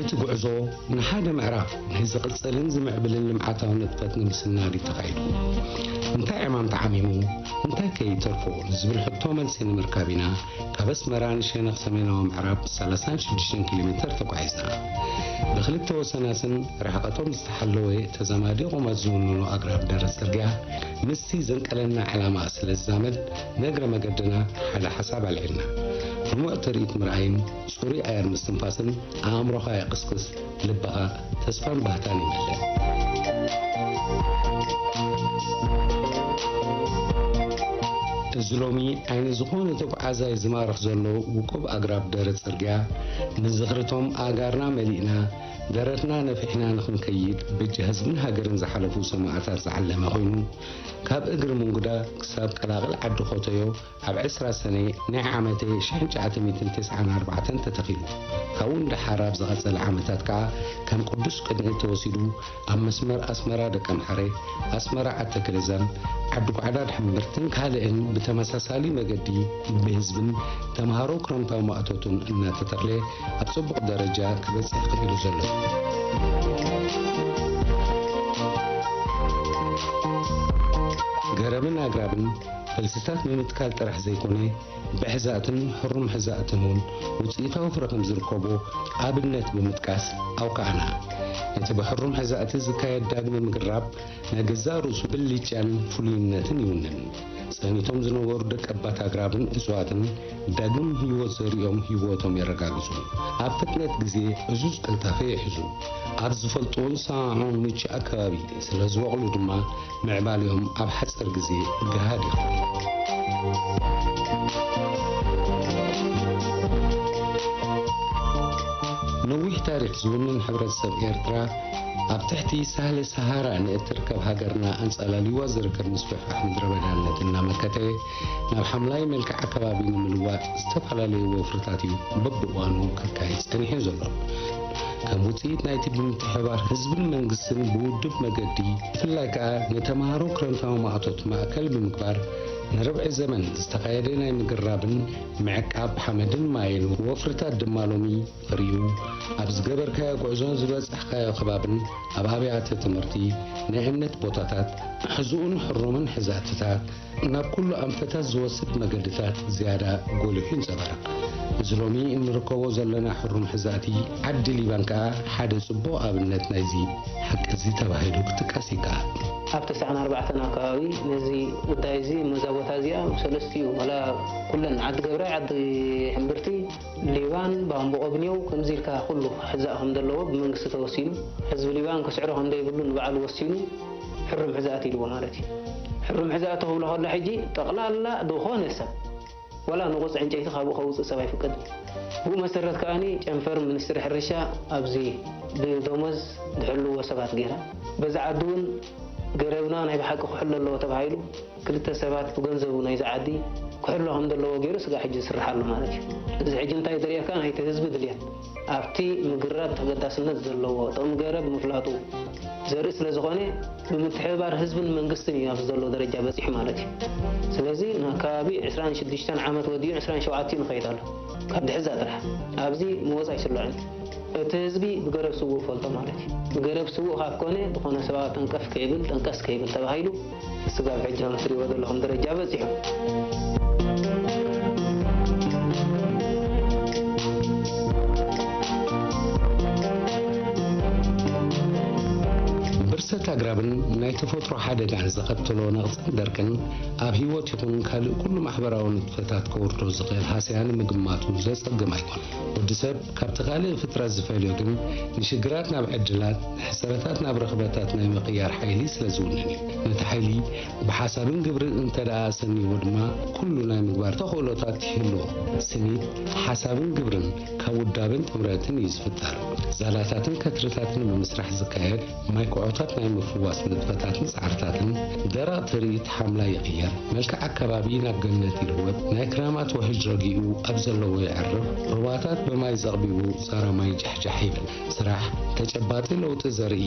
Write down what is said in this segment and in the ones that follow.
እቲ ጉዕዞ ንሓደ ምዕራፍ ናይ ዝቕጽልን ዝምዕብልን ልምዓታዊ ንጥፈት ንምስናድ እዩ ተኻይዱ። እንታይ ዕማም ተዓሚሙ? እንታይ ከ ይተርፎ? ንዝብል ሕቶ መልሲ ንምርካብ ኢና ካብ ኣስመራ ንሸነኽ ሰሜናዊ ምዕራብ ሰላሳን ሽዱሽተን ኪሎ ሜተር ተጓዒዝና። ብኽልተ ወሰናስን ርሕቐቶም ዝተሓለወ ተዛማዲ ቁመት ዝውንኑ ኣግራብ ደረት ጽርግያ ምስቲ ዘንቀለና ዕላማ ስለ ዝዛመድ፣ ነግረ መገድና ሓደ ሓሳብ ኣልዒልና። ልሙዕ ትርኢት ምርኣይን ጽሩይ ኣየር ምስትንፋስን ኣእምሮኻ የቕስቅስ፣ ልብኻ ተስፋን ባህታን ይመልእ። እዚ ሎሚ ዓይኒ ዝኾነ ተጓዓዛይ ዝማርኽ ዘሎ ውቁብ ኣግራብ ደረት ጽርግያ፣ ንዝኽርቶም ኣእጋርና መሊእና፣ ደረትና ነፊሕና ንኽንከይድ፣ በጃ ህዝብን ሃገርን ዝሓለፉ ሰማእታት ዝዓለመ ኮይኑ፣ ካብ እግሪ ምንጉዳ ክሳብ ቀላቕል ዓዲ ኾተዮ፣ ኣብ ዕስራ ሰነ ናይ ዓመተ ሽሕን ትሽዓተ ሚእትን ተስዓን ኣርባዕተን ተተኺሉ። ካብኡ ንደሓር ኣብ ዝቐጸለ ዓመታት ከኣ ከም ቅዱስ ቅንኢ ተወሲዱ፣ ኣብ መስመር ኣስመራ ደቀምሓረ፣ ኣስመራ ዓተክለዛን፣ ዓዲ ጓዕዳ ድሕምብርትን ካልእን ብተመሳሳሊ መገዲ ብህዝብን ተምሃሮ ክረምታዊ ማእቶቱን እናተተኽለ ኣብ ጽቡቕ ደረጃ ክበጽሕ ክኢሉ ዘሎ። ገረብን ኣግራብን ፈልስታት ምምትካል ጥራሕ ዘይኮነ፣ ብሕዛእትን ሕሩም ሕዛእትን እውን ውፅኢታዊ ፍረ ከም ዝርከቦ ኣብነት ብምጥቃስ ኣውካዕና። እቲ ብሕሩም ሕዛእቲ ዝካየድ ዳግመ ምግራብ ናይ ገዛእ ርእሱ ብልጫን ፍሉይነትን ይውንን። ጸኒቶም ዝነበሩ ደቀባት ኣግራብን እፅዋትን ዳግም ህይወት ዘርእዮም ህይወቶም የረጋግጹ። ኣብ ፍጥነት ግዜ ዕዙዝ ቅልጣፈ ይሕዙ። ኣብ ዝፈልጥዎን ዝሰማምዖን ምቹእ ኣከባቢ ስለ ዝበቑሉ ድማ ምዕባሌኦም ኣብ ሓጺር ግዜ ገሃድ ይኸውን። ነዊሕ ታሪኽ ዝውንን ሕብረተሰብ ኤርትራ ኣብ ትሕቲ ሳህለ ሰሃራ ንእትርከብ ሃገርና ኣንጸላልዋ ዝርከብ ምስፍሕፋሕ ምድረ በዳነት እናመከተ ናብ ሓምላይ መልክዕ ኣከባቢ ንምልዋጥ ዝተፈላለዩ ወፍርታት እዩ በብእዋኑ ከካይድ ጸኒሑ ዘሎ። ከም ውጽኢት ናይቲ ብምትሕብባር ህዝብን መንግስትን ብውዱብ መገዲ፣ ብፍላይ ከኣ ንተምሃሮ ክረምታዊ ማእቶት ማእከል ብምግባር ንርብዒ ዘመን ዝተኻየደ ናይ ምግራብን ምዕቃብ ሓመድን ማይን ወፍርታት ድማ ሎሚ ፍሪኡ ኣብ ዝገበርካዮ ጉዕዞን ዝበጻሕካዮ ከባብን ኣብ ኣብያተ ትምህርቲ፣ ናይ እምነት ቦታታት፣ ሕዙኡን ሕሩምን ሕዛእትታት፣ ናብ ኩሉ ኣንፈታት ዝወስድ መገድታት ዝያዳ ጎሊሑ ይንጸባረቕ። እዚ ሎሚ እንርከቦ ዘለና ሕሩም ሕዛእቲ ዓዲ ሊባን ከኣ ሓደ ጽቡቕ ኣብነት ናይዚ ሓቂ እዚ ተባሂሉ ክጥቀስ ይከኣል። ኣብ ተስዓን ኣርባዕተን ኣከባቢ ነዚ ጉዳይ እዚ፣ ነዛ ቦታ እዚኣ፣ ሰለስቲኡ፣ ዋላ ኩለን ዓዲ ገብራይ፣ ዓዲ ሕምብርቲ፣ ሊባን፣ ባምቦ ቆብኔው፣ ከምዚ ኢልካ ኩሉ ሕዛእ ከም ዘለዎ ብመንግስቲ ተወሲኑ፣ ህዝቢ ሊባን ክስዕሮ ከም ዘይብሉ ንባዕሉ ወሲኑ፣ ሕሩም ሕዛእቲ ኢልዎ ማለት እዩ። ሕሩም ሕዛእቲ ክብሎ ከሎ ሕጂ ጠቕላላ ዝኾነ ሰብ፣ ዋላ ንቑጽ ዕንጨይቲ ካብኡ ከውጽእ ሰብ ኣይፍቀድን። ብኡ መሰረት ከኣኒ ጨንፈር ሚኒስትሪ ሕርሻ ኣብዚ ብደሞዝ ዝሕልዎ ሰባት ገይራ። በዚ ዓዲ እውን ገረብና ናይ ብሓቂ ክሕሎ ኣለዎ ተባሂሉ ክልተ ሰባት ብገንዘቡ ናይዚ ዓዲ ክሕሎ ከም ዘለዎ ገይሩ ስጋዕ ሕጂ ዝስራሕ ኣሎ ማለት እዩ። እዚ ሕጂ እንታይ ዘርእየካ? ናይቲ ህዝቢ ድልየት ኣብቲ ምግራብ ተገዳስነት ዘለዎ ጥቕሚ ገረብ ምፍላጡ ዘርኢ ስለ ዝኾነ፣ ብምትሕብባር ህዝብን መንግስትን እዩ ኣብዚ ዘሎ ደረጃ በጺሑ ማለት እዩ። ስለዚ ንከባቢ ዕስራን ሽዱሽተን ዓመት ወዲኡ ዕስራን ሸውዓተን ይኸይድ ኣሎ። ካብ ድሕዛ ጥራሕ ኣብዚ ምወጻ ኣይስልዖን። እቲ ህዝቢ ብገረብ ስዉእ ፈልጦ ማለት እዩ። ብገረብ ስዉእ ካብ ኮነ፣ ዝኾነ ሰብኣዊ ጠንቀፍ ከይብል፣ ጠንቀስ ከይብል ተባሂሉ፣ ስጋብ ሕጂ ከም ትሪእዎ ዘለኹም ደረጃ በጺሑ። ብርሰት ኣግራብን ናይ ተፈጥሮ ሓደጋን ዘኸትሎ ነቕጽን ደርቅን ኣብ ህይወት ይኹን ካልእ ኩሉ ማሕበራዊ ንጥፈታት ከውርዶ ዝኽእል ሃስያ ንምግማቱ ዘጸግም ኣይኮነን። ወዲ ሰብ ካብቲ ካልእ ፍጥረት ዝፈልዮ ግን ንሽግራት ናብ ዕድላት፣ ንሕሰረታት ናብ ረኽበታት ናይ ምቕያር ሓይሊ ስለ ዝውንን እዩ። ነቲ ሓይሊ ብሓሳብን ግብርን እንተ ደኣ ኣሰንይዎ ድማ ኩሉ ናይ ምግባር ተኽእሎታት ይህልዎ። ስኒት፣ ሓሳብን ግብርን ካብ ውዳበን ጥምረትን እዩ ዝፍጠር። ዛላታትን ከትርታትን ብምስራሕ ዝካየድ ማይ ኩዖታት ናይ ምፍዋስ ንጥፈታትን ጻዕርታትን፣ ደረቕ ትርኢት ሓምላይ ይቕየር፣ መልክዕ ኣከባቢ ናብ ገነት ይልወጥ፣ ናይ ክራማት ውሕጅ ረጊኡ ኣብ ዘለዎ የዕርፍ፣ ሩባታት ብማይ ዘቕቢቡ ጻራ ማይ ጃሕጃሕ ይብል። ስራሕ ተጨባጢ ለውጢ ዘርኢ፣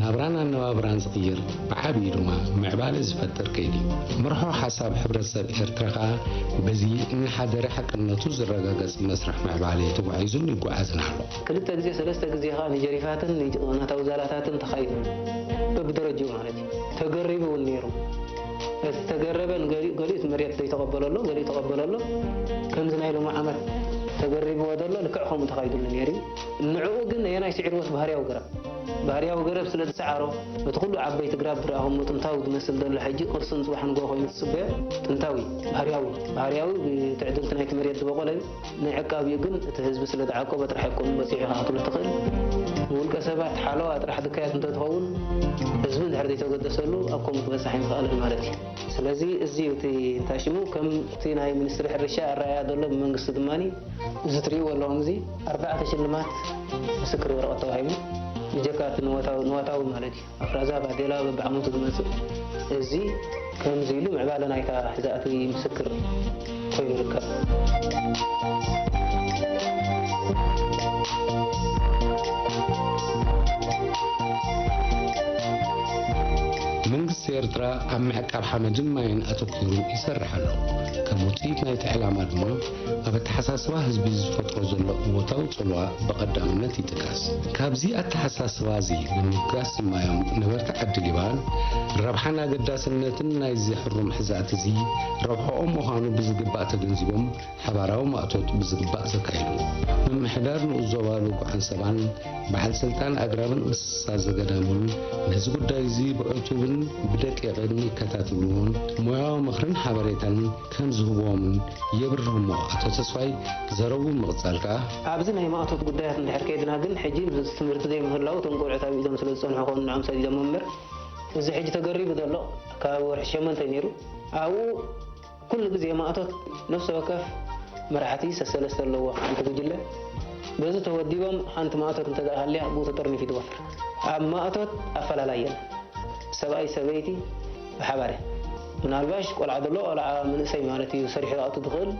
ናብራን ኣነባብራን ዝቕይር፣ ብዓብዩ ድማ ምዕባለ ዝፈጥር ከይዲ እዩ። መርሖ ሓሳብ ሕብረተሰብ ኤርትራ ከኣ በዚ እናሓደረ ሓቅነቱ ዝረጋገጽ መስርሕ ምዕባለ ተጓዒዙን ይጓዓዝን ኣሎ። ክልተ ግዜ ሰለስተ ግዜ ከኣ ንጀሪፋትን ንናታዊ ዛላታትን ተኻይዱ በብደረጅኡ ማለት እዩ። ተገሪቡ እውን ነይሩ። እቲ ተገረበ ንገሊኡ ገሊኡ እቲ መሬት ዘይተቐበለሎ ገሊኡ ተቐበለሎ። ከምዚ ናይ ሎሚ ዓመት ተገሪብዎ ዘሎ ልክዕ ከምኡ ተኻይዱሉ ነይሩ እዩ። ንዕኡ ግን ነየናይ ስዒርዎስ ባህርያዊ ገረብ፣ ባህርያዊ ገረብ ስለ ዝሰዓሮ፣ እቲ ኩሉ ዓበይቲ ግራብ ዝረኣኹሞ ጥንታዊ ዝመስል ዘሎ ሕጂ ቅርሲ ንጽባሕ ንግሆ ኮይኑ ትጽበዮ። ጥንታዊ ባህርያዊ፣ ባህርያዊ ብትዕድልቲ ናይቲ መሬት ዝበቖለ እዩ። ናይ ዕቃቢኡ ግን እቲ ህዝቢ ስለ ዝዓቆበ ጥራሕ ኣይኮኑን በጺሑ ኢኻ ክትብሎ ትኽእል። ንውልቀ ሰባት ሓለዋ ጥራሕ ድካያት እንተትኸውን፣ ህዝቢ እንድሕር ዘይተገደሰሉ ኣብ ከምኡ ክበጽሕ ኣይምኽኣለን ማለት እዩ። ስለዚ እዚ እዩ እቲ እንታይ ሽሙ፣ ከም እቲ ናይ ሚኒስትሪ ሕርሻ ኣረኣእያ ዘሎ ብመንግስቲ ድማ እዚ ትርእይዎ ኣለኹም፣ እዚ ኣርባዕተ ሽልማት ምስክር ወረቐት ተዋሂቡ፣ ብጀካ እቲ ንዋታዊ፣ ንዋታዊ ማለት እዩ። ኣፍራዛ ባዴላ በብዓመቱ ዝመጽእ፣ እዚ ከምዚ ኢሉ ምዕባለ ናይታ ሕዛእቲ ምስክር ኮይኑ ይርከብ። መንግስቲ ኤርትራ ኣብ ምዕቃብ ሓመድን ማይን ኣተኲሩ ይሰርሕ ኣሎ። ከም ውጽኢት ናይቲ ዕላማ ድማ፣ ኣብ ኣተሓሳስባ ህዝቢ ዝፈጥሮ ዘሎ እወታዊ ጽልዋ ብቐዳምነት ይጥቀስ። ካብዚ ኣተሓሳስባ እዚ ብምብጋስ ድማ እዮም ነበርቲ ዓዲ ሊባን ረብሓን ኣገዳስነትን ናይዚ ሕሩም ሕዛእቲ እዚ፣ ረብሓኦም ምዃኑ ብዝግባእ ተገንዚቦም፣ ሓባራዊ ማእቶት ብዝግባእ ዘካየዱ። ምምሕዳር ንኡስ ዞባ ሎጎ ዓንሰባን በዓል ስልጣን ኣግራብን እንስሳ ዘገዳምን ነዚ ጉዳይ እዚ ብዕቱብን ብደቂቕን ይከታተልዎን ሞያዊ ምኽርን ሓበሬታን ከም ዝህብዎምን የብርህ እሞ፣ ኣቶ ተስፋይ ዘረቡ ምቕጻል ከኣ፣ ኣብዚ ናይ ማእቶት ጉዳያት እንድሕር ከይድና ግን፣ ሕጂ ምስ ትምህርቲ ዘይምህላው እቶም ቆልዑት ኣብ ኢዶም ስለ ዝጸንሑ ኮኑ ንዖም ሰዲዶም እምበር፣ እዚ ሕጂ ተገሪቡ ዘሎ ካብ ወርሒ ሸሞንተ ነይሩ። ኣብኡ ኩሉ ግዜ ማእቶት ነፍሲ ወከፍ መራሕቲ ሰሰለስተ ኣለዎ፣ ሓንቲ ጉጅለ። በዚ ተወዲቦም ሓንቲ ማእቶት እንተ ደኣ ሃልያ ብኡ ተጠርኒፉ እዩ ዝወፍር። ኣብ ማእቶት ኣፈላላይ የለን። ሰብኣይ ሰበይቲ ብሓባር እዮም። ምናልባሽ ቆልዓ ዘሎ ቆልዓ መንእሰይ ማለት እዩ ሰሪሑ ክኣቱ ዝኽእል፣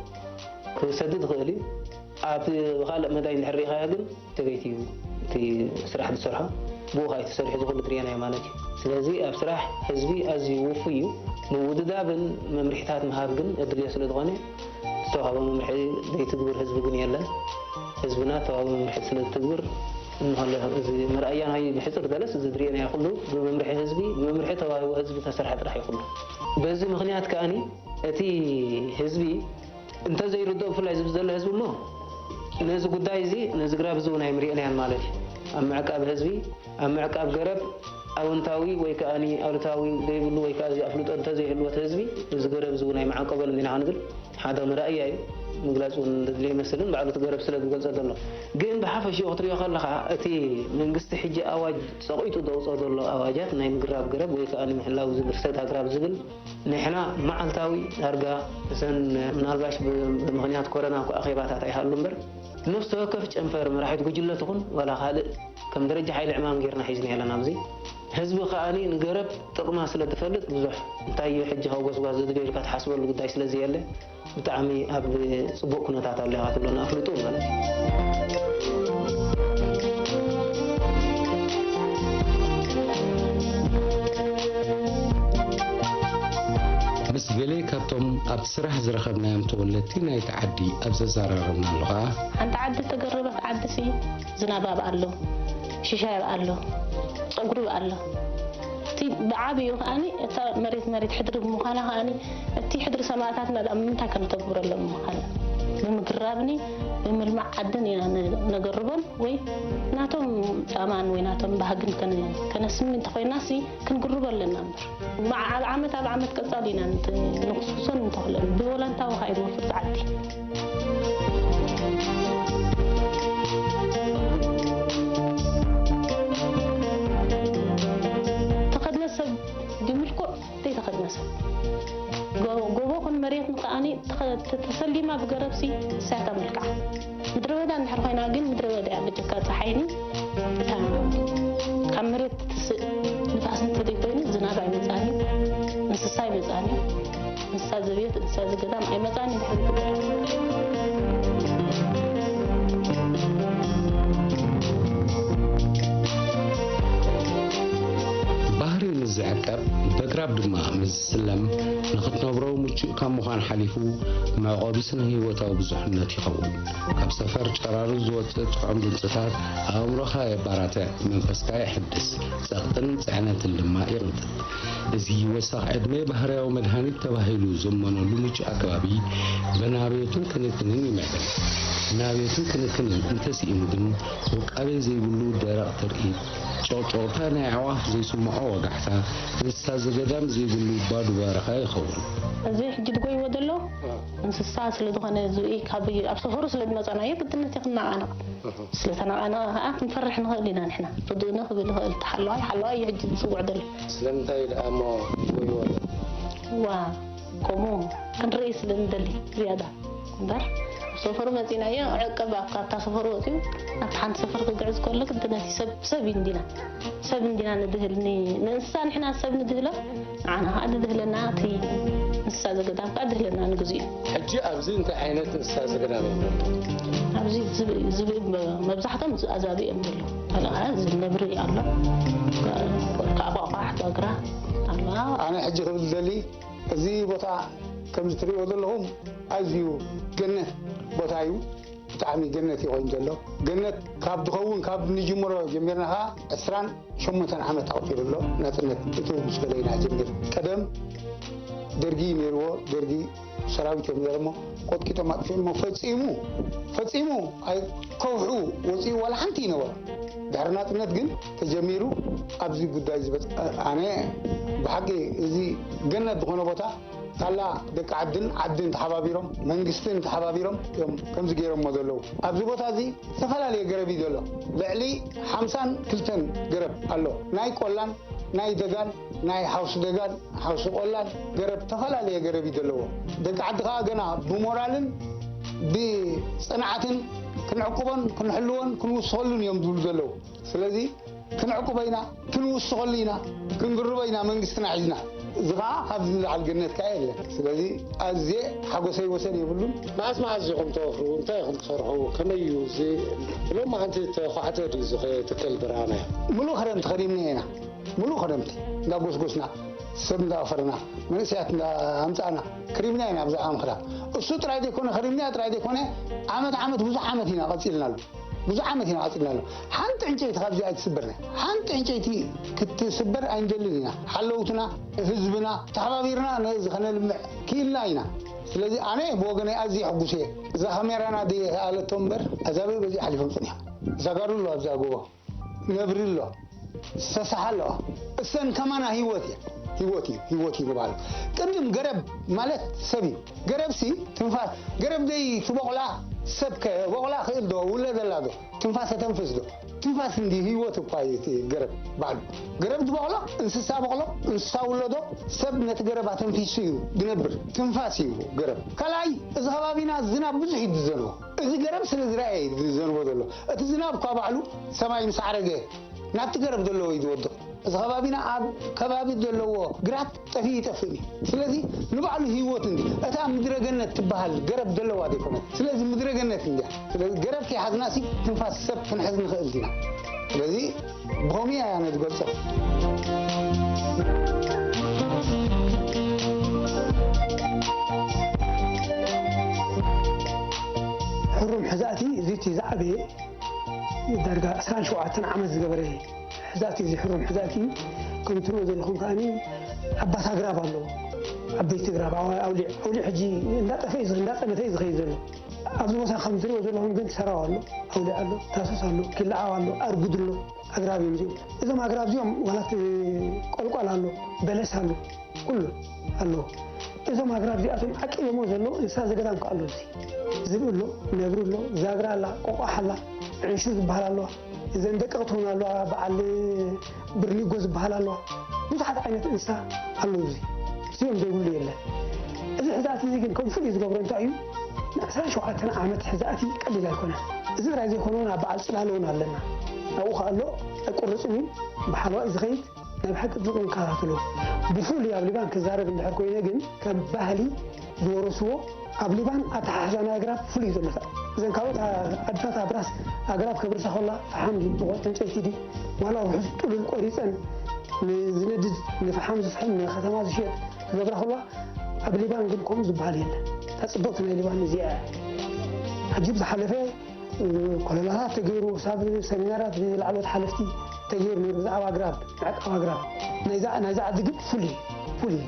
ክሰድድ ይኽእል እዩ። ኣብ ካልእ መዳይ እንድሕር ርኢኻዮ ግን ሰበይቲ እዩ እቲ ስራሕ ዝሰርሖ፣ ብኡ ኸኣ እዩ ተሰሪሑ እዚ ኩሉ ትርእየናዮ ማለት እዩ። ስለዚ ኣብ ስራሕ ህዝቢ ኣዝዩ ውፉይ እዩ። ምውድዳብን መምርሒታት ምሃብ ግን ኣድልዮ ስለ ዝኾነ፣ ዝተዋህቦ መምርሒ ዘይትግብር ህዝቢ ግን የለን። ህዝብና ዝተዋህቦ መምርሒ ስለ ዝትግብር እንሆ ኣሎ። እዚ መርኣያ ናይ ብሕጽር ገለስ እዚ ዝርእየናዮ ኩሉ ብመምርሒ ህዝቢ፣ ብመምርሒ ተዋሂቡ ህዝቢ ዝተሰርሐ ጥራሕ እዩ ኩሉ። በዚ ምኽንያት ከኣኒ እቲ ህዝቢ እንተዘይርድኦ፣ ብፍላይ ዝብዚ ዘሎ ህዝቢ እሞ ነዚ ጉዳይ እዚ፣ ነዚ ግራብ እዚ እውን ኣይምርእየናያን ማለት እዩ። ኣብ ምዕቃብ ህዝቢ፣ ኣብ ምዕቃብ ገረብ ኣወንታዊ ወይ ከኣ ኣሉታዊ ዘይብሉ ወይ ከኣ እዚ ኣፍልጦ እንተዘይህልዎ እቲ ህዝቢ፣ እዚ ገረብ እዚ እውን ኣይምዓቀበሉን ኢና ክንብል ሓደ መርኣያ እዩ። ምግላጽ እውን ዘድልዮ ኣይመስልን፣ ባዕሉ እቲ ገረብ ስለ ዝገልጾ ዘሎ። ግን ብሓፈሽኡ ክትሪኦ ከለኻ፣ እቲ መንግስቲ ሕጂ ኣዋጅ ጸቒጡ ዘውጽኦ ዘሎ ኣዋጃት ናይ ምግራብ ገረብ ወይ ከኣ ንምሕላው ዝብል ሰት ኣግራብ ዝብል፣ ንሕና መዓልታዊ ዳርጋ እዘን ምናልባሽ ብ-፣ ብምኽንያት ኮረና እኳ ኣኼባታት ኣይሃሉ እምበር፣ ነፍሲ ወከፍ ጨንፈር መራሒት ጉጅለ ትኹን ዋላ ካልእ ከም ደረጃ ሓይሊ ዕማም ጌርና ሒዝና ኣለና። ኣብዚ ህዝቢ ከኣኒ ንገረብ ጥቕማ ስለ ትፈልጥ ብዙሕ እንታይ እዩ ሕጂ ካብ ጎስጓስ ዘድልዮ ኢልካ ትሓስበሉ ጉዳይ ስለ ዘየለ ብጣዕሚ ኣብ ጽቡቕ ኩነታት ኣሎ ኢኻ ትብለና ኣፍልጡ ማለት እዩ። ምስ ገለ ካብቶም ኣብቲ ስራሕ ዝረኸብናዮም ተወለድቲ ናይቲ ዓዲ ኣብ ዘዘራረብናሉ ኸኣ፣ ሓንቲ ዓዲ ተገረበት ዓዲሲ ዝናብ ኣብኣ ኣሎ፣ ሽሻይ ኣብኣ ኣሎ፣ ጸጉሪ ኣብኣ ኣሎ። እቲ ብዓብዩ ከኣኒ እታ መሬት መሬት ሕድሪ ብምዃና ከኣኒ እቲ ሕድሪ ሰማእታትና ደኣ ንምንታይ ከነተግብረሎም ምዃና ብምግራብኒ ብምልማዕ ዓድን ኢና ነ-፣ ነገርቦን ወይ ናቶም ጻማን ወይ ናቶም ባህግን ከነ-፣ ከነስሚ እንተኾይናሲ ክንግርቦ ኣለና እምበር። መዓ-፣ ኣብ ዓመት ኣብ ዓመት ቀጻሊ ኢና ንት-፣ ንኹስኩሶን ንተኽሎን። ብቮለንታዊ ኸኣ እዩ ዝወፍር ጸዓዲ። ተኸድነ ሰብ ድምልኩዕ ዘይተኸድነ ሰብ። ጎ-፣ ጎቦ ኹን መሬት ከኣኒ ተኸ-፣ ተ-፣ ተሰሊማ ብገረብሲ እሳታ መልክዓ። ምድረ በዳ እንድሕር ኮይና ግን ምድረ በዳ እያ፣ ብጀካ ጸሓይኒ እታ ካብ መሬት ትስእ ንፋስ መጻኒ። እንስሳ ዘቤት፣ እንስሳ ዘገዳም ኣይመጻኒ። ባህሪ ምስ ዝዕቀብ፣ በግራብ ድማ ምስ ዝስለም፣ ንኽትነብሮ ምቹእ ካብ ምዃን ሓሊፉ፣ መዕቆቢ ስነ-ህይወታዊ ብዙሕነት ይኸውን። ካብ ሰፈር ጨራሩ ዝወጽእ ጥዑም ድምጽታት ኣእምሮኻ የባራትዕ፣ መንፈስካ የሕድስ፣ ጸቕጥን ጽዕነትን ድማ ይቕንጥጥ። እዚ ወሳኽ ዕድመ ባህርያዊ መድሃኒት ተባሂሉ ዝእመነሉ ምቹእ ኣከባቢ ብናብዮትን ክንክንን ይምዕብል። ናብዮትን ክንክንን እንተስኢኑ ግን፣ ውቃቤ ዘይብሉ ደረቕ ትርኢት፣ ጨቕጨቕታ ናይ ኣዕዋፍ ዘይስምዖ ወጋሕታ፣ እንስሳ ዘገዳም ዘይብሉ ባዶ በረኻ ይኸውን። እዚ ሕጂ ድጎይዎ ዘሎ እንስሳ ስለ ዝኾነ፣ ዝብኢ ካብ ኣብ ሰፈሩ ስለ ዝመጻናዮ፣ ግድነት እዩ ክነቓነቕ። ስለ ተነቓነቐ ከኣ ክንፈርሕ ንኽእል ኢና ንሕና። ርድእኒ ክብል ይኽእል፣ እቲ ሓለዋይ፣ ሓለዋይ እዩ ሕጂ ዝጽውዕ ዘሎ። ስለምንታይ ደኣ እሞ ይጎይዎ ኣለዉ? ዋ፣ ከምኡ ክንርኢ ስለ ንደሊ ዝያዳ እምበር፣ ኣብ ሰፈሩ መጺናዮ፣ ዕቅብ ኣብ ካብታ ሰፈሩ ወጺኡ ኣብታ ሓንቲ ሰፈር ክግዕዝ ከሎ፣ ግድነት እዩ ሰብ፣ ሰብ እዩ እንዲና። ሰብ እንዲና ንድህል፣ ን-፣ ንእንስሳ ንሕና ሰብ ንድህሎ፣ ንዓና ከኣ ድድህለና እቲ እንስሳ ዘገዳም ከኣ ድህለና ንግዚኡ። ሕጂ ኣብዚ እንታይ ዓይነት እንስሳ ዘገዳም እዮም ዘለዉ? ኣብዚ ዝብኢ፣ ዝብኢ መ-፣ መብዛሕቶም ኣዛብእ እዮም ዘለዉ። ካልእ ከኣ እዚ ነብሪ ኣሎ፣ ካብ ኣቋሕ፣ ጃግራ ኣሎ። ኣነ ሕጂ ክብል ዝደሊ፣ እዚ ቦታ ከምዚ ትርእይዎ ዘለኹም ኣዝዩ ገነት ቦታ እዩ። ብጣዕሚ ገነት እዩ ኮይኑ ዘሎ። ገነት ካብ ዝኸውን፣ ካብ ንጅምሮ ጀሚርና ኸዓ ዕስራን ሸሞንተን ዓመት ኣቑጺሩ ኣሎ። ናጽነት እትው ምስ በለ ኢና ጀሚር። ቀደም ደርጊ ነይርዎ፣ ደርጊ ሰራዊት እዮም ነይሮሞ፣ ቆጥቂጦም ኣጥፊኦሞ። ፈጺሙ፣ ፈጺሙ ኣይ-፣ ከውሑ ወጺኡ ዋላ ሓንቲ ይነበሮ። ድሕሪ ናጽነት ግን ተጀሚሩ ኣብዚ ጉዳይ ዝበጽ-፣ ኣነ ብሓቂ እዚ ገነት ዝኾነ ቦታ ሳላ ደቂ ዓድን ዓድን ተሓባቢሮም፣ መንግስትን ተሓባቢሮም እዮም ከምዚ ገይሮሞ ዘለዉ። ኣብዚ ቦታ እዚ ዝተፈላለየ ገረብ እዩ ዘሎ። ልዕሊ ሓምሳን ክልተን ገረብ ኣሎ። ናይ ቆላን ናይ ደጋን፣ ናይ ሓውሲ ደጋን ሓውሲ ቆላን ገረብ፣ ዝተፈላለየ ገረብ እዩ ዘለዎ። ደቂ ዓዲ ከኣ ገና ብሞራልን ብጽንዓትን ክንዕቁቦን ክንሕልዎን ክንውስኸሉን እዮም ዝብሉ ዘለዉ። ስለዚ ክንዕቁቦ ኢና፣ ክንውስኸሉ ኢና፣ ክንግርቦ ኢና መንግስትና ሒዝና። እዚ ኸዓ ካብዚ ንላዕሊ ገነት ከኣ የለን። ስለዚ ኣዝየ ሓጎሰይ ወሰን የብሉን። መዓስ መዓስ ኢኹም ተወፍሩ? እንታይ ኢኹም ትሰርሑ? ከመይ እዩ እዚ? ብሎማዓንቲ ተዃዕተ ድዩ እዚ ትከል ብርሃናይ? ምሉእ ክረምቲ ከሪምና ኢና። ምሉእ ክረምቲ እንዳጎስጎስና፣ ሰብ እንዳወፈርና፣ መንእሰያት እንዳኣምጻእና ከሪምና ኢና። ኣብዚ ዓመት ክዳ እሱ ጥራይ ዘይኮነ፣ ከሪምና ጥራይ ዘይኮነ፣ ዓመት ዓመት ብዙሕ ዓመት ኢና ቀጺልናሉ። ብዙሕ ዓመት ኢና ቀጺልናሉ። ሓንቲ ዕንጨይቲ ካብዚ ኣይትስበርና። ሓንቲ ዕንጨይቲ ክትስበር ኣይንደልን ኢና። ሓለውትና፣ ህዝብና፣ ተሓባቢርና ነዚ ከነልምዕ ክኢልና ኢና። ስለዚ ኣነ ብወገነይ ኣዝየ ሕጉስ እየ። እዛ ካሜራና ድየ ኣለቶ እምበር፣ ኣዛብእ በዚ ሓሊፎም ጸኒሖም። ዛጋሩ ኣሎ ኣብዛ ጎቦ። ነብሪ ኣሎ። ዝተሳሓ ኣለዋ። እሰን ከማና ህይወት እየን። ህይወት እዩ፣ ህይወት እዩ ንባሉ። ቅድም ገረብ ማለት ሰብ እዩ። ገረብሲ ትንፋስ፣ ገረብ ደይ ትበቑላ ሰብ ከ በቑላ ክእል ዶ? ውለደላ ዶ? ትንፋስ ተተንፍስ ዶ? ትንፋስ እንዲ ህይወት እኳ እዩ እቲ ገረብ ባዕሉ። ገረብ ዝበቕሎ እንስሳ በቕሎ፣ እንስሳ ውለዶ፣ ሰብ ነቲ ገረብ ኣተንፊሱ እዩ ዝነብር። ትንፋስ እዩ ገረብ። ካልኣይ፣ እዚ ከባቢና ዝናብ ብዙሕ እዩ ዝዘንቦ። እዚ ገረብ ስለ ዝረኣየ እዩ ዝዘንቦ ዘሎ። እቲ ዝናብ እኳ ባዕሉ ሰማይ ምስ ዓረገ ናብቲ ገረብ ዘለዎ እዩ ዝወድቕ። እዚ ከባቢና ኣብ ከባቢ ዘለዎ ግራት ጠፊኡ ይጠፍእ እዩ። ስለዚ ንባዕሉ ህይወት እንዲ እታ ምድረ ገነት ትበሃል ገረብ ዘለዋ ዘይኮነት። ስለዚ ምድረ ገነት እንድያ። ስለዚ ገረብ ከይሓዝናሲ ትንፋስ ሰብ ክንሕዝ ንኽእል ዲና? ስለዚ ብኸምኡ እያ ኣነ ዝገልጾ። ሕሩም ሕዛእቲ እዚ እቲ ዝዓበየ ዳርጋ ዕስራን ሸውዓተን ዓመት ዝገበረ ሕዛእቲ እዩ፣ ዝሕሩም ሕዛእቲ እዩ። ከም ትሪእዎ ዘለኹም ከኣኒ ዓባት ኣግራብ ኣለዎ። ዓበይቲ ኣግራብ፣ ኣዋ-፣ ኣውሊዕ፣ ኣውሊዕ ሕጂ እንዳጠፍአ እዩ ዝኸ-፣ እንዳጠመተ እዩ ዝኸይድ ዘሎ። ኣብዚ ቦታ ከም ትሪእዎ ዘለኹም ግን ሰራው ኣሎ፣ ኣውሊዕ ኣሎ፣ ታሶስ ኣሎ፣ ኪላዓው ኣሎ፣ ኣርጉድ ኣሎ፣ ኣግራብ እዮም እዚኦም። እዞም ኣግራብ እዚኦም ዋላ እቲ ቆልቋል ኣሎ፣ በለስ ኣሎ። ኩሉ ኣለዎ። እዞም ኣግራብ እዚኣቶም ዓቂቦሞ ዘለዉ እንስሳ ዘገዳም ከኣ ኣለዉ። እዚ ዝብኢ ኣሎ፣ ነብሪ ኣሎ፣ ዛግራ ኣላ፣ ቆቋሕ ኣላ፣ ዕንሹ ዝበሃል ኣለዋ። እዘን ደቀቕቲ እውን ኣለዋ፣ በዓል ብርሊጎ ዝበሃል ኣለዋ። ብዙሓት ዓይነት እንስሳ ኣለዉ። እዚ እዚኦም ዘይብሉ የለን። እዚ ሕዛእቲ እዚ ግን ከም ፍሉይ ዝገብሮ እንታይ እዩ? ንዕስራን ሸውዓተን ዓመት ሕዛእቲ ቀሊል ኣይኮነን። እዚ ጥራይ ዘይኮነ እውን ኣብ በዓል ጽላሎ እውን ኣለና። ኣብኡ ከኣ ኣሎ፣ ኣይቁረጽን እዩ፣ ብሓለዋ እዩ ዝኸይድ። ናይ ብሓቂ ጽቡቕ ንከታተሎ። ብፍሉይ ኣብ ሊባን ክዛረብ እንድሕር ኮይነ ግን ከም ባህሊ ዝወረስዎ ኣብ ሊባን ኣተሓሕዛ ናይ ኣግራብ ፍሉይ እዩ ዘሎ። እዘን ካልኦት ዓድታት ኣብ ራስ ኣግራብ ከብርሳ ከላ ፈሓም ድዩ፣ ብቆጽሊ ዕንጨይቲ ድዩ፣ ዋላ ውሑስ ጥሉል ቆሪጸን ንዝነድድ ንፈሓም ዝፍሕም ንከተማ ዝሸጥ ክገብራ ከላ ኣብ ሊባን ግን ከምኡ ዝበሃል የለን። እታ ጽብቕቲ ናይ ሊባን እዚኣ እያ። ሕጂ ብዝሓለፈ ኮለላታት ተገይሩ፣ ክሳብ ሰሚናራት ብላዕለዎት ሓለፍቲ ተገይሩ ነይሩ፣ ብዛዕባ ኣግራብ፣ ምዕቃብ ኣግራብ። ናይዛ፣ ናይዛ ዓዲ ግን ፍሉይ፣ ፍሉይ።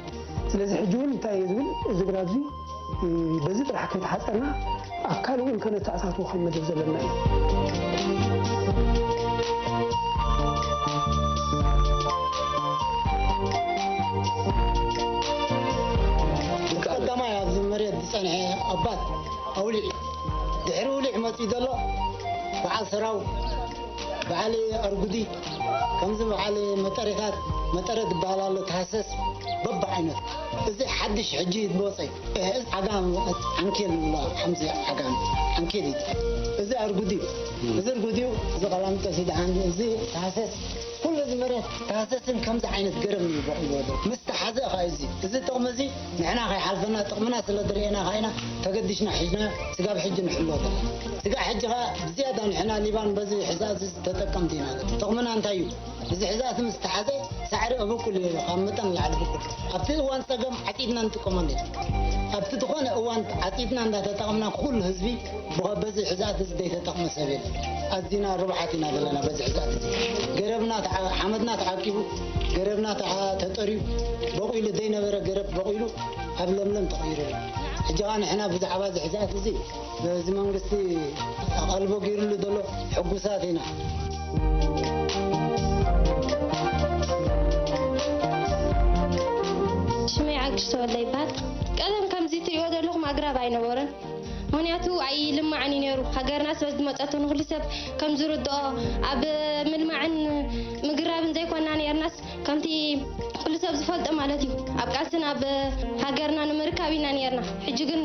ስለዚ ሕጂ እውን እንታይ እየ ዝብል፣ እዚ ግራብ እዚ፣ እ፣ በዚ ጥራሕ ከይተሓጸርና፣ ኣብ ካልእ እውን ከነተኣታትዎ ከም መደብ ዘለና እዩ። ቀዳማይ ኣብዚ መሬት ዝጸንሐ ኣባት ኣውሊዕ እዩ። ድሕሪ ውሊዕ መፂኡ ዘሎ በዓል ሰራው፣ በዓል ኣርጉዲ፣ ከምዚ በዓል መጠሬታት፣ መጠሬት ዝበሃል ኣሎ፣ ተሃሰስ፣ በብዓይነቱ። እዚ ሓድሽ ሕጂ ዝወፀ እዩ። እዚ ዓጋም ዓንኬል ንብሎ፣ ከምዚ ዓጋም ዓንኬል እዩ። እዚ ኣርጉዲ እዩ። እዚ ኣርጉዲ እዩ። እዚ ቀላሚጦስ ይድሓን፣ እዚ ተሃሰስ፣ ኩሉ እዚ መሬት ተሃሰስን ከምዚ ዓይነት ገረብ እዩ በቂልዎ ዘሎ። ምስ ተሓዘ ኸዓ እዚ፣ እዚ ጥቕሚ እዚ ንሕና ከይሓልፈና፣ ጥቕምና ስለ ዝርእየና ኸዓ ኢና ተገዲሽና ሒዝናዮ። ስጋብ ሕጂ ንሕሎ ዘለና። ስጋብ ሕጂ ኸዓ ብዝያዳ ንሕና ሊባን በዚ ሕዛእ እዚ ተጠቀምቲ ኢና። ጥቕምና እንታይ እዩ? እዚ ሕዛእቲ ምስ ተሓዘ ሳዕሪ እብቁል እዩ፣ ካብ መጠን ንላዕሊ ብቁል። ኣብቲ እዋን ጸገም ዓጺድና ንጥቀመሉ ኢና። ኣብቲ ዝኾነ እዋን ዓጺድና እንዳተጠቐምና ኩሉ ህዝቢ ብኸ-፣ በዚ ሕዛእቲ እዚ ዘይተጠቕመ ሰብ የለን። ኣዚና ርቡሓት ኢና ዘለና በዚ ሕዛእቲ እዚ። ገረብና ተዓ-፣ ሓመድና ተዓቂቡ፣ ገረብና ተዓ-፣ ተጠርዩ፣ በቑሉ ዘይነበረ ገረብ በቑሉ ኣብ ለምለም ተቐይሩ ኣሎ። ሕጂ ኸዓ ንሕና ብዛዕባ እዚ ሕዛእቲ እዚ በዚ መንግስቲ ኣቓልቦ ገይሩሉ ዘሎ ሕጉሳት ኢና። ሽመይ ዓግሽ ተወልደ ይበሃል። ቀደም ከምዚ ትሪእዎ ዘለኹም ኣግራብ ኣይነበረን። ምኽንያቱ ኣይልማዕን እዩ ነይሩ። ሃገርና ስለ ዝመጸቱ ንኹሉ ሰብ ከም ዝርድኦ ኣብ ምልማዕን ምግራብን ዘይኮንና ነይርናስ ከምቲ ኩሉ ሰብ ዝፈልጦ ማለት እዩ። ኣብ ቃልስን ኣብ ሃገርና ንምርካብ ኢና ነይርና። ሕጂ ግን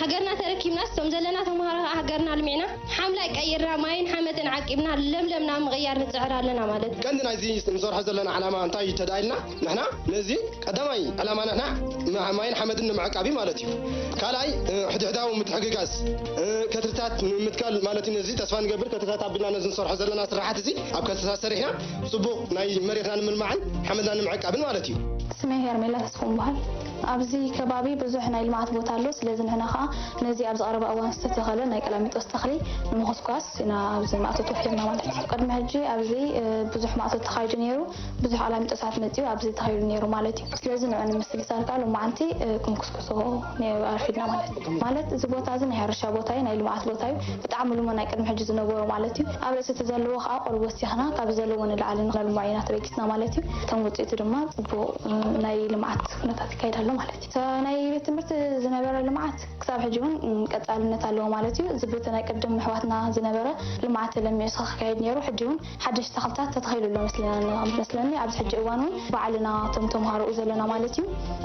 ሃገርና ተረኪብናስ እቶም ዘለና ተምሃሮ ከዓ ሃገርና ኣልሚዕና ሓምላይ ቀይርና ማይን ሓመድን ዓቂብና ለምለምና ምቕያር ንጽዕር ኣለና ማለት እዩ። ቀንዲ ናይዚ ንሰርሖ ዘለና ዓላማ እንታይ እዩ ተዳኢልና ንሕና ነዚ ቀዳማይ ዕላማ ንሕና ማ-፣ ማይን ሓመድን ንምዕቃብ እዩ ማለት እዩ። ካልኣይ፣ እ፣ ሕድሕዳዊ ምትሕግጋዝ፣ እ፣ ከትርታት ንምትካል ማለት እዩ። ነዚ ተስፋ ንገብር፣ ከትርታት ኣቢልና ነዚ ንሰርሖ ዘለና ስራሓት እዚ ኣብ ከትርታት ሰሪሕና ጽቡቕ ናይ መሬትና ንምልማዕን ሓመድና ንምዕቃብን ማለት እዩ። ስመይ ሄርሜላ ተስፎም በሃል። ኣብዚ ከባቢ ብዙሕ ናይ ልምዓት ቦታ ኣሎ። ስለዚ ንሕና ኸዓ ነዚ ኣብዚ ቀረባ እዋን ዝተተኸለ ናይ ቀላሚጦስ ተኽሊ ንምኹስኳስ ኢና ኣብዚ ማእቶት ወፊርና ማለት እዩ። ቅድሚ ሕጂ ኣብዚ፣ እ፣ ብዙሕ ማእቶት ተኻይዱ ነይሩ። ብዙሕ ኣላሚጦሳት መጺኡ ኣብዚ ተኸይዱ ነይሩ ማለት እዩ። ስለዚ ንዑ ንምስልሳል ከኣ ሎማዓንቲ፣ እ፣ ክንኩስኩሶ ነ-፣ ኣርፊድና ማለት እዩ። ማለት እዚ ቦታ እዚ ናይ ሕርሻ ቦታ እዩ፣ ናይ ልምዓት ቦታ እዩ። ብጣዕሚ ልሙዕ ናይ ቅድሚ ሕጂ ዝነበሮ ማለት እዩ። ኣብ ርእሲ እቲ ዘለዎ ከኣ ቁሩብ ወሲኽና ካብ ዘለዎ ንላዕሊ ንኽነልምዖ ኢና ተበጊስና ማለት እዩ። ከም ውጽኢቱ ድማ ጽቡቕ፣ እ፣ ናይ ልምዓት ኩነታት ይካየድ ኣሎ ማለት እዩ። ተ-፣ ናይ ቤት ትምህርቲ ዝነበረ ልምዓት ክሳብ ሕጂ እውን፣ እ፣ ቀጻልነት ኣለዎ ማለት እዩ። እዚ በቲ ናይ ቅድም ኣሕዋትና ዝነበረ ልምዓት ተለሚዑ ክካየድ ነይሩ። ሕጂ እውን ሓደሽቲ ተኽልታት ተተኺሉ ኣሎ መስለና፣ መስለኒ። ኣብዚ ሕጂ እዋን እውን ባዕልና እቶም ተምሃሮኡ ዘለና ማለት እዩ፣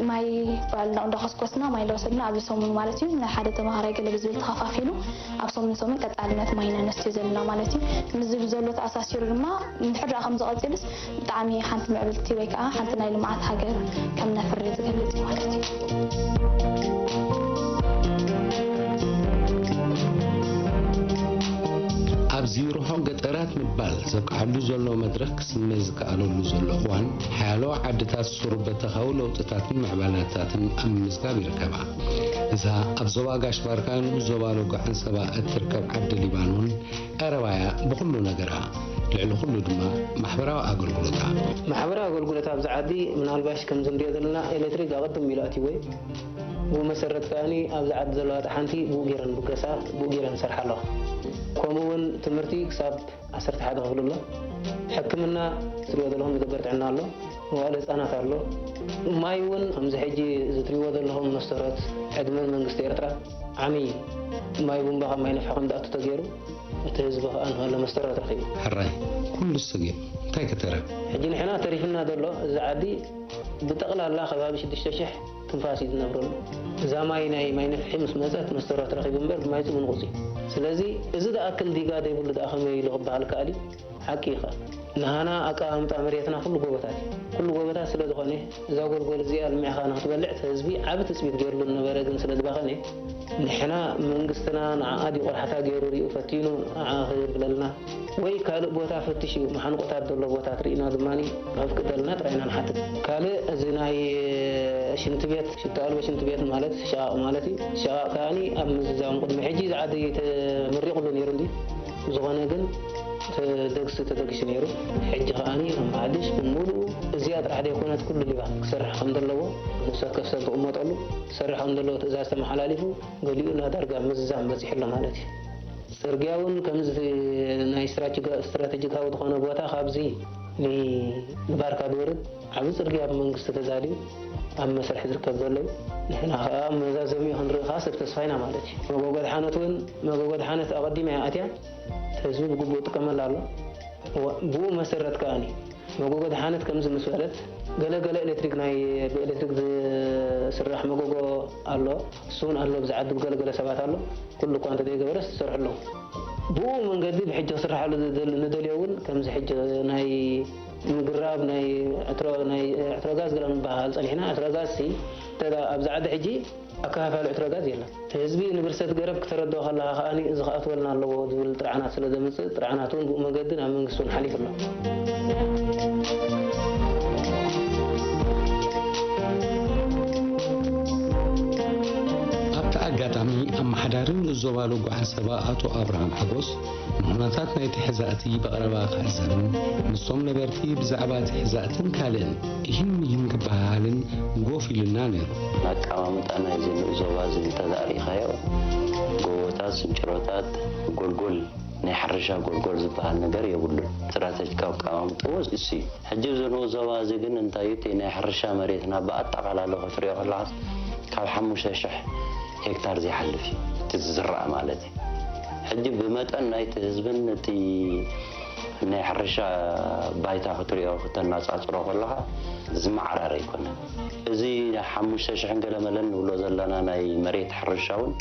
ማይ ባዕልና እንዳኾስኮስና፣ ማይ እንዳወሰድና ኣብዚ ሰሙን ማለት እዩ፣ ንሓደ ተምሃራይ ገለ ብዝብል ተኸፋፊሉ ኣብ ሰሙን ሰሙን ቀጻልነት ማይ ኢና ነስትዮ ዘለና ማለት እዩ። ምስዚ ብዘሎ ተኣሳሲሩ ድማ እንድሕር ደኣ ከምዚ ቀጺሉስ ብጣዕሚ ሓንቲ ምዕብልቲ ወይ ከዓ ሓንቲ ናይ ልምዓት ሃገር ከም ነፍሪ ዝገልጽ እዩ ማለት እዩ። ኣብዚ ርሑቕ ገጠራት ምባል ዘብቅዓሉ ዘሎ መድረኽ ክስመ ዝከኣለሉ ዘሎ እዋን፣ ሓያሎ ዓድታት ሱር በተኻዊ ለውጥታትን ምዕባለታትን ኣብ ምምዝጋብ ይርከባ። እዛ ኣብ ዞባ ጋሽ ባርካን ዞባ ሎጎ ዓንሰባ እትርከብ ዓዲ ሊባኖን ቀረባያ ብኹሉ ነገራ፣ ልዕሊ ኩሉ ድማ ማሕበራዊ ኣገልግሎታ። ማሕበራዊ ኣገልግሎት ኣብዚ ዓዲ ምናልባሽ ከምዚ ንሪኦ ዘለና ኤሌክትሪክ ኣቐድም ኢሉ ኣትይዎ እዩ። ብኡ መሰረት ከኣኒ ኣብዚ ዓዲ ዘለዋ ሓንቲ ብኡ ገይረን ብገሳ ብኡ ገይረን ይሰርሓ ኣለዋ። ከምኡ እውን ትምህርቲ ክሳብ ዓሰርተ ሓደ ክፍሊ ኣሎ። ሕክምና ትሪኦ ዘለኹም ዝገበር ጥዕና ኣሎ። መዋእለ ህፃናት ኣሎ። ማይ እውን ከምዚ ሕጂ እዚ ትሪእዎ ዘለኹም መስተረት ዕድመ መንግስቲ ኤርትራ ዓሚ እዩ። ማይ ቡምባ ካብ ማይ ነፍሒ ከም ዝኣቱ ተገይሩ እቲ ህዝቢ ከኣ ንኸሎ መስተረት ረኺቡ። ሕራይ ኩሉ ሰጊሩ እንታይ ከተረፍ? ሕጂ ንሕና ተሪፍና ዘሎ እዚ ዓዲ ብጠቕላላ ከባቢ ሽዱሽተ ሽሕ ትንፋስ እዩ ዝነብረሉ። እዛ ማይ ናይ ማይ ነፍሒ ምስ መጸት መስተረት ረኺቡ እምበር ብማይ ጽሙ ንቑጽ እዩ። ስለዚ እዚ ዝኣክል ዲጋ ዘይብሉ ደኣ ከመይ ኢሉ ክበሃል ከኣል እዩ? ሓቂ ኢኻ። ንሃና ኣቀማምጣ መሬትና ኩሉ ጎቦታት እዩ። ኩሉ ጎቦታት ስለ ዝኾነ፣ እዛ ጎልጎል እዚኣ ልሚዕኻ ንኽትበልዕ እቲ ህዝቢ ዓቢ ትጽቢት ገይርሉ ነበረ፣ ግን ስለ ዝባኸነ፣ ንሕና መንግስትና ንዓኣ ድዩ ቆላሕታ ገይሩ ሪኡ ፈቲኑ ንዓኣ ክብለልና፣ ወይ ካልእ ቦታ ፈትሹ፣ መሓንቆታት ዘሎ ቦታ ትርኢና ድማ ከፍቅደልና ጥራይ ኢና ንሓትት። ካልእ እዚ ናይ ሽንቲ ቤት፣ ሽቶ ኣልቦ ሽንቲ ቤት ማለት ሸቓቕ ማለት እዩ። ሸቓቕ ከኣኒ ኣብ ምዝዛሙ ቅድሚ ሕጂ ዝዓዲ ተመሪቑሉ ነይሩ እንዲ፣ ዝኾነ ግን ተደግሲ ተደግሲ ነይሩ። ሕጂ ከኣኒ ከም ሓድሽ ብምሉኡ እዚኣ ጥራሕ ዘይኮነት ኩሉ ሊባን ክሰርሕ ከም ዘለዎ፣ ንሰብ ከፍሰን ክቕመጠሉ ክሰርሕ ከም ዘለዎ ትእዛዝ ተመሓላሊፉ፣ ገሊኡ ናብ ዳርጋ ምዝዛም በጺሑ ኣሎ ማለት እዩ። ጽርግያ እውን ከምዚ ናይ ስትራቴጂካ-፣ ስትራቴጂካዊ ዝኾነ ቦታ ካብዚ ን-፣ ንባርካ ድወርድ ዓቢ ጽርግያ ብመንግስቲ ተዛልዩ ኣብ መስርሕ ዝርከብ ዘሎ እዩ። ንሕና ከኣ መዛዘሚኡ ክንርኢ ከኣ ሰብ ተስፋ ኢና ማለት እዩ። መጎጎ ድሓነት እውን፣ መጎጎ ድሓነት ኣቐዲማ እያ ኣትያ፣ ህዝቢ ብግቡእ ይጥቀመላ ኣሎ። እዋ፣ ብኡ መሰረት ከኣኒ መጎጎ ድሓነት ከምዚ ምስ በለት፣ ገለ ገለ ኤሌክትሪክ ናይ፣ ብኤሌክትሪክ ዝስራሕ መጎጎ ኣሎ። እሱ እውን ኣሎ፣ ብዝዓዲ ብገለ ገለ ሰባት ኣሎ። ኩሉ እኳ እንተዘይገበረስ ዝሰርሑ ኣለዉ። ብኡ መንገዲ ብሕጂ ክስርሓሉ ዝደል-፣ ንደልዮ እውን ከምዚ ሕጂ ናይ ምግራብ ናይ ዕትሮ፣ ናይ ዕትሮ ጋዝ ገለ ምበሃል ጸኒሕና። ዕትሮ ጋዝ ሲ፣ እንተ ኣብዛ ዓዲ ሕጂ ኣከፋፋሊ ዕትሮ ጋዝ የለን። እቲ ህዝቢ ንብርሰት ገረብ ክተረድኦ ከለኻ ከኣ እዚ ክኣትወልና ኣለዎ ዝብል ጥርዓናት ስለ ዘምጽእ፣ ጥርዓናት እውን ብኡ መንገዲ ናብ መንግስቲ እውን ሓሊፉ ኣሎ። ኣብቲ ኣጋጣሚ፣ ኣመሓዳሪ ንኡስ ዞባ ሎጎ ዓንሰባ ኣቶ ኣብርሃም ሓጎስ፣ ንኹነታት ናይቲ ሕዛእቲ ብቐረባ ክዕዘብን ምስቶም ነበርቲ ብዛዕባ እቲ ሕዛእትን ካልእን እሂን ምሂን ክበሃሃልን ጎፍ ኢሉልና ነይሩ። ኣቀማምጣ ናይዚ ንኡስ ዞባ እዚ እንተደኣ ርኢኻዮ፣ ጎቦታት፣ ስንጭሮታት፣ ጎልጎል፣ ናይ ሕርሻ ጎልጎል ዝበሃል ነገር የብሉን። ስትራተጂካዊ ኣቀማምጥኡ እሱ እዩ። ሕጂ እዚ ንኡስ ዞባ እዚ ግን እንታይ እዩ፣ እቲ ናይ ሕርሻ መሬትና ብኣጠቓላሊ ክትሪኦ ከለኻስ ካብ ሓሙሽተ ሽሕ ሄክታር ዘይሓልፍ እዩ እቲ ዝዝራእ ማለት እዩ። ሕጂ ብመጠን ናይቲ ህዝብን እቲ ናይ ሕርሻ ባይታ ክትሪኦ ክተነጻጽሮ ከለኻ ዝመዓራረ ኣይኮነን። እዚ ሓሙሽተ ሽሕን ገለ መለን ንብሎ ዘለና ናይ መሬት ሕርሻ እውን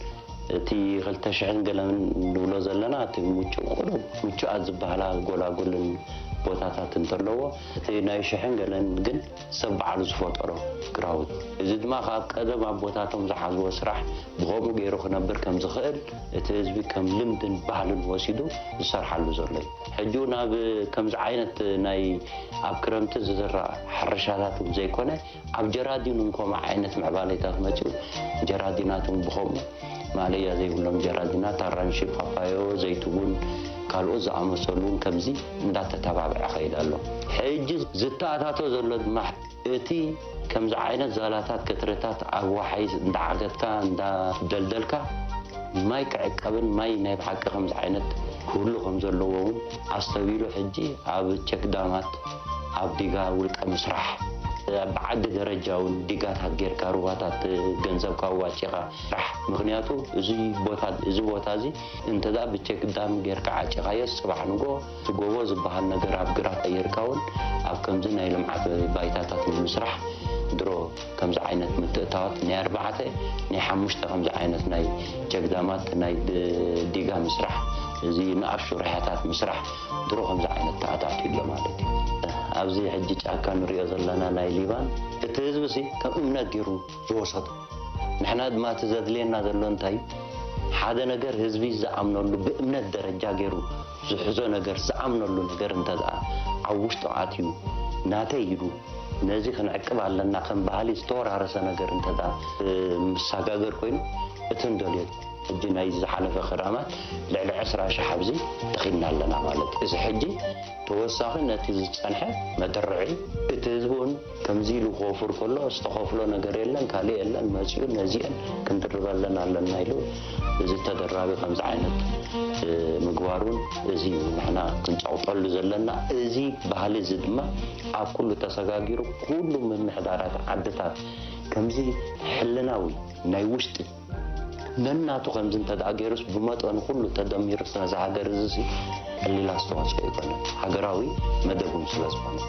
እቲ ክልተ ሽሕን ገለን ንብሎ ዘለና እቲ ምቹእ ቁሩብ ምቹኣት ዝበሃላ ጎላጉልን ቦታታት እንተለዎ እቲ ናይ ሽሕን ገለን ግን ሰብ በዓሉ ዝፈጠሮ ግራውት። እዚ ድማ ካብ ቀደም ኣቦታቶም ዝሓዝዎ ስራሕ ብኸምኡ ገይሩ ክነብር ከም ዝኽእል እቲ ህዝቢ ከም ልምድን ባህልን ወሲዱ ዝሰርሓሉ ዘሎ እዩ። ሕጂ እውን ኣብ ከምዚ ዓይነት ናይ ኣብ ክረምቲ ዝዝራእ ሕርሻታት እውን ዘይኮነ ኣብ ጀራዲን እውን ከምኡ ዓይነት ምዕባሌታት መፂኡ ጀራዲናት እውን ብኸምኡ ማለያ ዘይብሎም ጀራዲናት ኣራንሺ፣ ፓፓዮ፣ ዘይትቡን ካልኦት ዝኣመሰሉ እውን ከምዚ እንዳተተባብዐ ኸይድ ኣሎ። ሕጂ ዝተኣታቶ ዘሎ ድማ እቲ ከምዚ ዓይነት ዛላታት ክትርታት ኣብ ዋሓይ እንዳዓገትካ እንዳደልደልካ ማይ ክዕቀብን ማይ ናይ ብሓቂ ከምዚ ዓይነት ክህሉ ከም ዘለዎ እውን ኣስተቢሉ ሕጂ ኣብ ቸክ ዳማት ኣብ ዲጋ ውልቀ ምስራሕ ብዓዲ ደረጃ እውን ዲጋታት ጌርካ ሩባታት ገንዘብካ ኣዋፂኻ ስራሕ። ምክንያቱ እዚ ቦታ እዚ ቦታ እዚ እንተዳ ብቸክ ዳም ጌርካ ዓፂኻዮ ፅባሕ ንጎ እቲ ጎቦ ዝበሃል ነገር ኣብ ግራት ቀይርካ እውን ኣብ ከምዚ ናይ ልምዓት ባይታታት ንምስራሕ ድሮ ከምዚ ዓይነት ምትእታዋት ናይ ኣርባዕተ ናይ ሓሙሽተ ከምዚ ዓይነት ናይ ጀግዳማት ናይ ድ- ዲጋ ምስራሕ እዚ ንኣሽቱ ርሕያታት ምስራሕ ድሮ ከምዚ ዓይነት ተኣታትዩ ኣሎ ማለት እዩ። ኣብዚ ሕጂ ጫካ ንሪኦ ዘለና ናይ ሊባን እቲ ህዝቢ ሲ ከም እምነት ገይሩ ዝወሰዶ ንሕና ድማ እቲ ዘድልየና ዘሎ እንታይ ሓደ ነገር ህዝቢ ዝኣምነሉ ብእምነት ደረጃ ገይሩ ዝሕዞ ነገር ዝኣምነሉ ነገር እንተደኣ ኣብ ውሽጡ ኣትዩ ናተይ ኢሉ ነዚ ክንዕቅብ ኣለና ከም ባህሊ ዝተወራረሰ ነገር እንተደኣ ምሳጋገር ኮይኑ እቲ ንደልዮ ሕጂ ናይ ዝሓለፈ ክራማት ልዕሊ ዕስራ ሽሕ ኣብዚ ተኺልና ኣለና ማለት እዩ። እዚ ሕጂ ተወሳኺ ነቲ ዝጸንሐ መደርዒ እቲ ህዝቢ እውን ከምዚ ኢሉ ክወፍር ከሎ ዝተኸፍሎ ነገር የለን ካልእ የለን መጺኡ ነዚአን ክንድርበለን ኣለና ኢሉ እዚ ተደራቢ ከምዚ ዓይነት ምግባሩን እዚ እዩ ንሕና ክንጫውጠሉ ዘለና። እዚ ባህሊ እዚ ድማ ኣብ ኩሉ ተሰጋጊሩ ኩሉ ምምሕዳራት ዓድታት ከምዚ ሕልናዊ ናይ ውሽጢ ነናቱ ከምዚ እንተ ደኣ ገይሩስ ብመጠኑ ኩሉ ተደሚሩስ ነዛ ሃገር እዚሲ ቀሊል ኣስተዋፅኦ ኣይኮነን። ሃገራዊ መደብ እውን ስለ ዝኾነ።